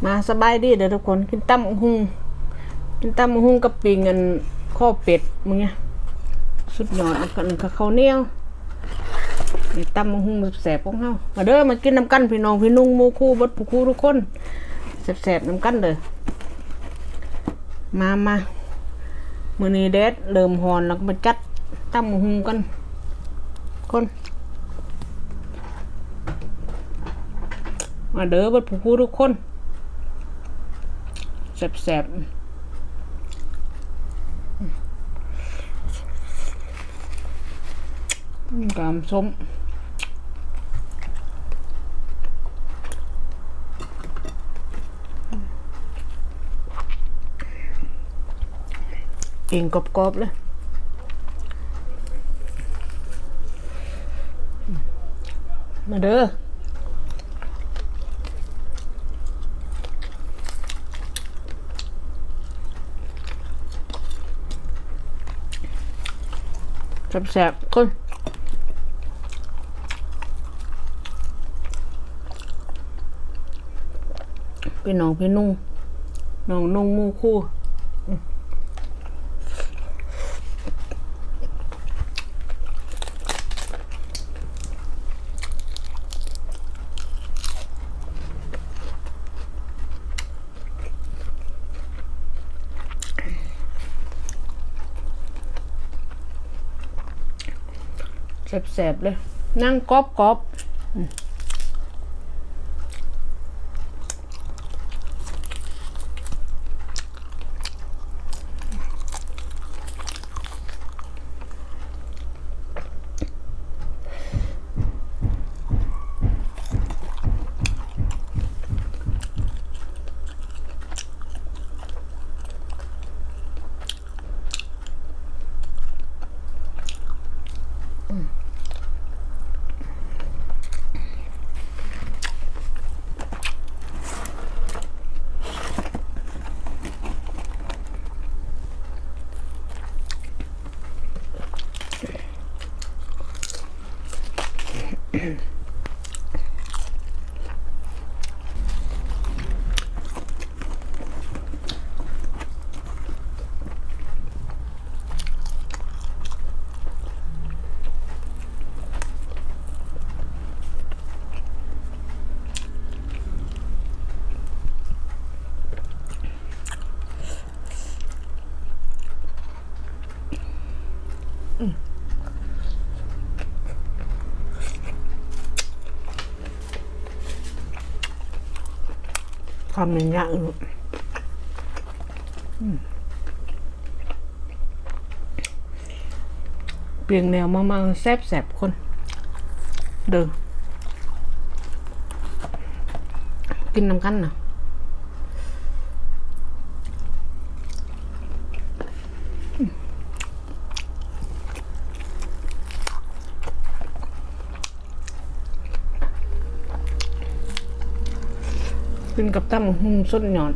ມາ ສະບາຍດີເດີທຸກຄົນ ກິນຕຳບັກຫຸ່ງ ກິນຕຳບັກຫຸ່ງກັບປີ້ງອັນຄໍເປັດມື້ນີ້ ສຸດຍອດ ແລ້ວກໍ ອັນ ເຂົ້າໜຽວ ນີ້ຕຳບັກຫຸ່ງແຊບໆຂອງເຮົາ ມາເດີ ມາກິນນຳກັນ ພີ່ນ້ອງພີ່ນຸ່ງໝູ່ຄູ່ເບິດຜູ້ຄູ່ທຸກຄົນ ແຊບໆນຳກັນເດີ ມາ ມາ ມື້ນີ້ແດດເລີ່ມຮ້ອນແລ້ວ ກໍມາຈັດຕຳບັກຫຸ່ງກັນ ຄົນ ມາເດີເບິດຜູ້ຄູ່ທຸກຄົນ ແຊບໆ ອືມ ກາມສົ້ມ ປີ້ງກອບໆເລີຍ ມາເດີ ແຊບໆ ຄົນ ພີ່ນ້ອງພີ່ນຸ່ງ ນ້ອງນຸ່ງໝູ່ຄູ່ ແຊບໆເລີຍ ໜັງກອບໆ ອືມ. ຄຳໃຫຍ່ໆ ອືມ ປີ້ງແນວມັງໆ ແຊບໆ ຄົນ ເດີ ກິນນຳກັນນະ. ກິນກັບຕຳບັກຫຸ່ງສຸດຍອດ.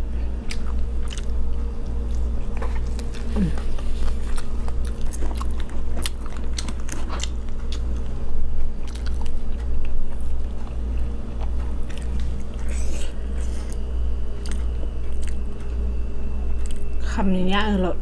ຄຳໃຫຍ່ໆໂລດ.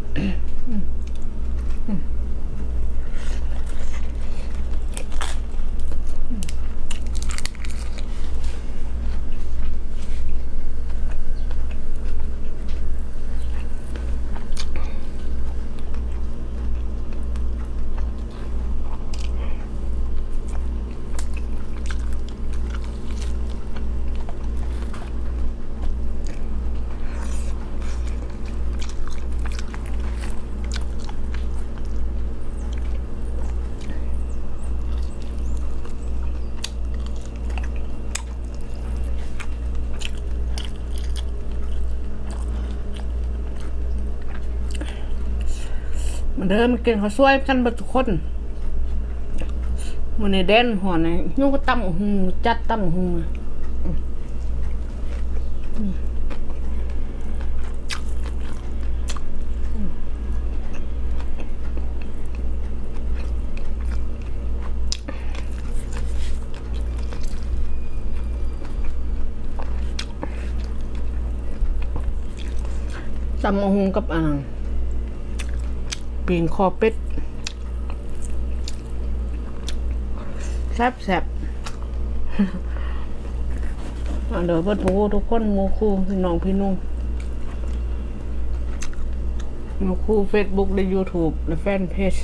ມາເດີ ມາກິນເຂົ້າສວຍກັນເບິດທຸກຄົນ. ມື້ນີ້ແດດຮ້ອນ ຫິວກໍຕຳບັກຫຸ່ງ ຈັດຕຳບັກຫຸ່ງ. ອືມ. ຕຳບັກຫຸ່ງກັບອັນນັ້ນ ປີ້ງຄໍເປັດ ແຊບໆ. ມາເດີເບິດຜູ້ທຸກຄົນ ໝູ່ຄູ່ ພີ່ນ້ອງພີ່ນຸ່ງ ໝູ່ຄູ່ເຟສບຸກ ແລະ ຢູທູບ ແລະ ແຟນເພຈ.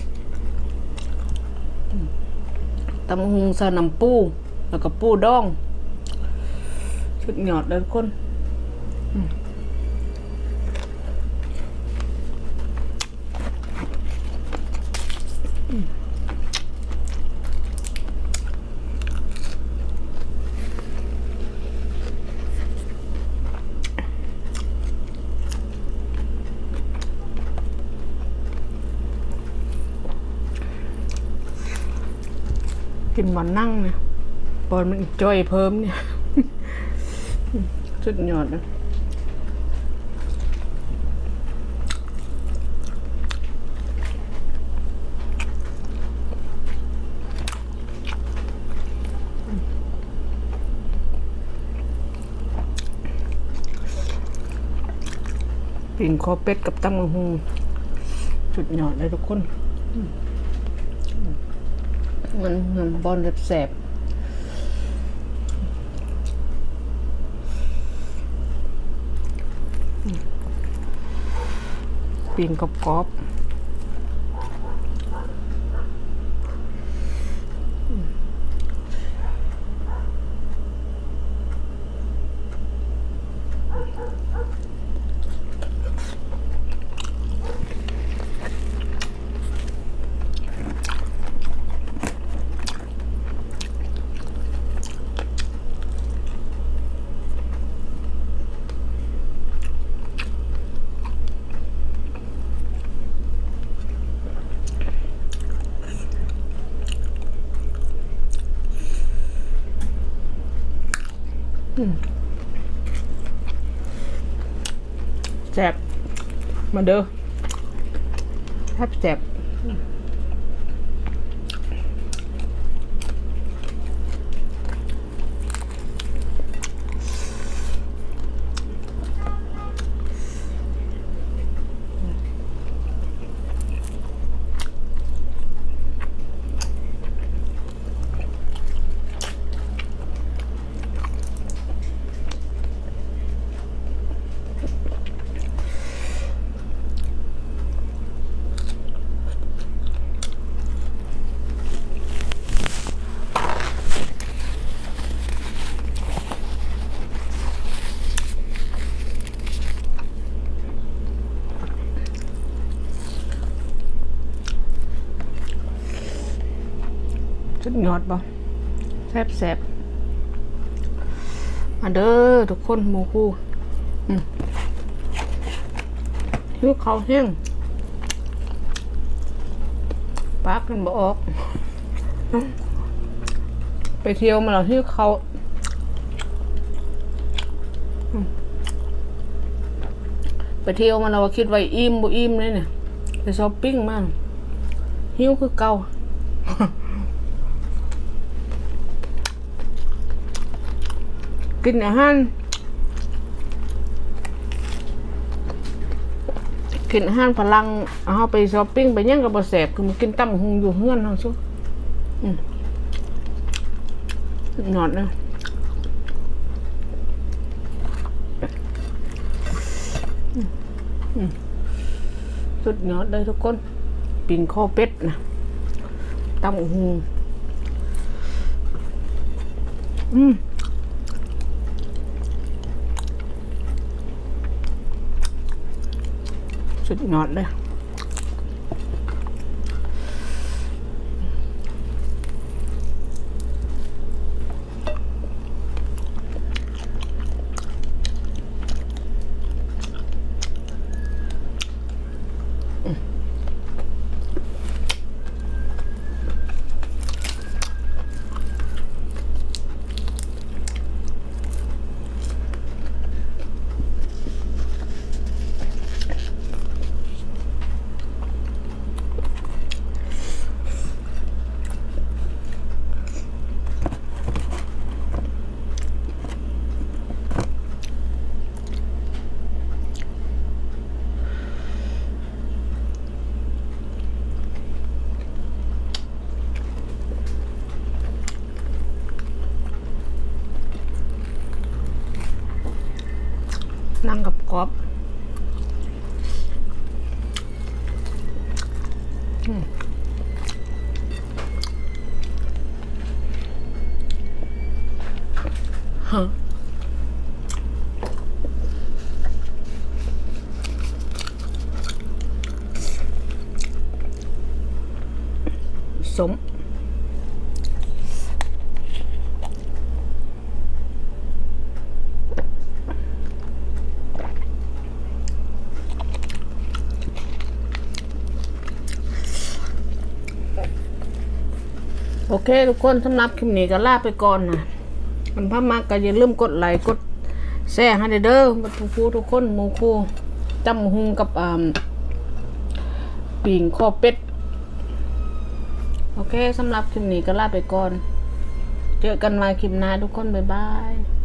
ຕຳບັກຫຸ່ງໃສ່ນ້ຳປູ ແລ້ວກໍປູດອງ ສຸດຍອດເດີທຸກຄົນ. ກິນບ່ອນນັ່ງນະ ບ່ອນມັນຈ່ອຍເພີ່ມນີ້ ສຸດຍອດເລີຍ. ປີ້ງຄໍເປັດກັບຕຳບັກຫຸ່ງ ສຸດຍອດເລີຍທຸກຄົນ. ມັນ ມັນບ່ອນແຊບໆ. ປີ້ງກອບໆ. ອືມ ແຊບ ມາເດີ ແຊບໆ. ສຸດຍອດບໍ່? ແຊບໆ ມາເດີທຸກຄົນ ໝູ່ຄູ່. ອືມ ຫິວເຂົ້າແຮງ ປາກກັນບໍ່ອອກ ໄປທ່ຽວມາແລ້ວຫິວເຂົ້າ. ອືມ ໄປທ່ຽວມາແລ້ວວ່າຄິດວ່າອີ່ມ ບໍ່ອີ່ມເລີຍນີ້ ໄປຊັອບປິງມາ ຫິວຄືເກົ່າ. ກິນອາຫານ ກິນອາຫານຝຣັ່ງ ເຮົາໄປຊັອບປິງໄປຫຍັງກໍບໍ່ແຊບ ຄືມາກິນຕຳບັກຫຸ່ງຢູ່ເຮືອນເຮົາຊັ້ນ. ອືມ ຍອດເນາະ. ອືມ ສຸດຍອດເລີຍທຸກຄົນ ປີ້ງຄໍເປັດນະ ຕຳບັກຫຸ່ງ. ອືມ ສຸດຍອດເລີຍ. ອ ໜັງກອບໆ ອືມ ຮະ ສົ້ມ. ໂອເຄທຸກຄົນ ສຳລັບຄລິບນີ້ກໍລາໄປກ່ອນນະ. ຄັນໃຜມັກກໍຢ່າລືມກົດໄລກົດແຊໃຫ້ແດ່ເດີ ໝົດທຸກຜູ້ທຸກຄົນ ໝູ່ຄູ່ ຕຳບັກຫຸ່ງກັບ ອ່າ ປີ້ງຄໍເປັດ. ໂອເຄ ສຳລັບຄລິບນີ້ກໍລາໄປກ່ອນ ເຈີກັນໃໝ່ຄລິບໜ້າທຸກຄົນ ບາຍບາຍ.